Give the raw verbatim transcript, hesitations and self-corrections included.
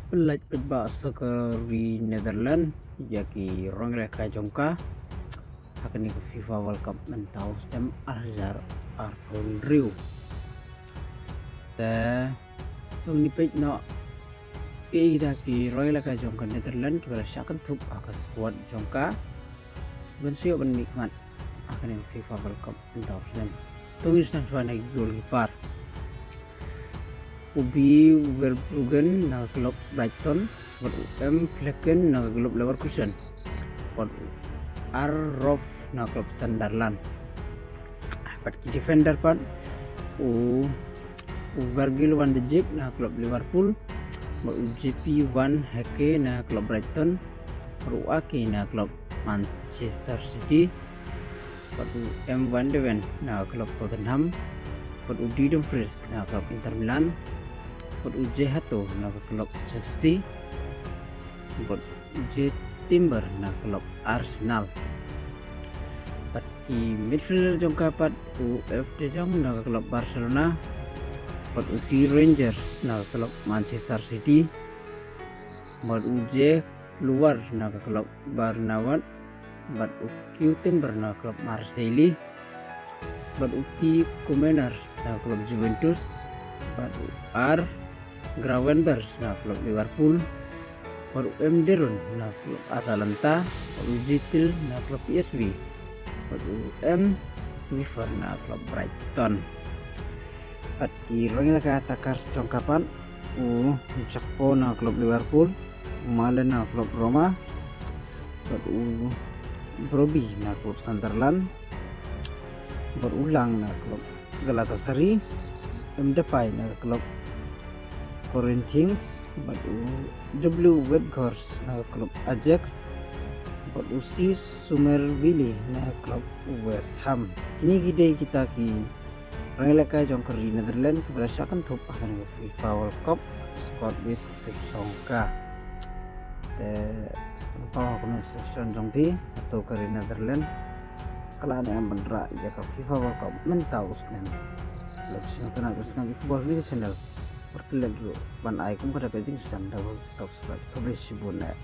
Pynlait paidbah sa ka ri Netherlands ïa ki rong ïalehkai jong ka ha kane ka FIFA World Cup mynta u snem ar hajar arphew hynriew. Te to ngin peit noh ki da ki rong ïalehkai jong ka Netherlands kiba la shah kynthup ha ka squad jong ka ban shu ïoh ban mihkhmat ha kane ka FIFA World Cup mynta u snem. To ngin sdang shuwa na ki goalkeeper. U B Verbruggen na ka klub Brighton, bad u M Flekken na ka klub Leverkusen, bad u R Roff na ka klub Sunderland. Bad ki defender pat u u Virgil van Dijk na ka klub Liverpool, bad u J P van Hecke na ka klub Brighton, bad u Ake na ka klub Manchester City, bad u M van de Ven na ka klub Tottenham, bad u Dumfries na ka klub Inter Milan, bad u J Hato na ka klub Chelsea, bad u J Timber na ka klub Arsenal. Bad ki midfielder jong ka pat u F De Jong na ka klub Barcelona, bad u T Reijns na ka klub Manchester City, bad u Jack Luwar na ka klub Barnewag, bad u Q Timber na ka klub Marseille, bad u T Koeman na ka klub Juventus, bad u R Gravenberch na ka klub Liverpool, bad u M De Roon na ka klub Atalanta, bad u J Til na ka klub P S V, bad u M Wiever na ka klub Brighton. Bad ki rong ïalehkai attackers jong ka pat u Gakpo na ka klub Liverpool, u Malen na ka klub Roma, bad u Brobbey na ka klub Sunderland, bad u Lang na ka klub Galatasaray, M Depay na ka klub Corinthians, bad u W Weghorst na ka klub Ajax, bad u Sissoumou-Villé na ka klub West Ham. Kine ki dei kita ki rong ïalehkai jong ka ri Netherlands kiba la shah kynthup ha kane ka FIFA World Cup squad list ka jong ka. Te sa pynpaw ha comment section jong phi, hato ka ri Netherlands ka lah ne em ban rah ïa ka FIFA World Cup mynta u snem. Lok sngewtynnat ban sngap ïa ki khubor ha kane ka channel. Bad klet ruh ban ai kum ka da ka jingsdang da subscribe. Khublei shibun eh.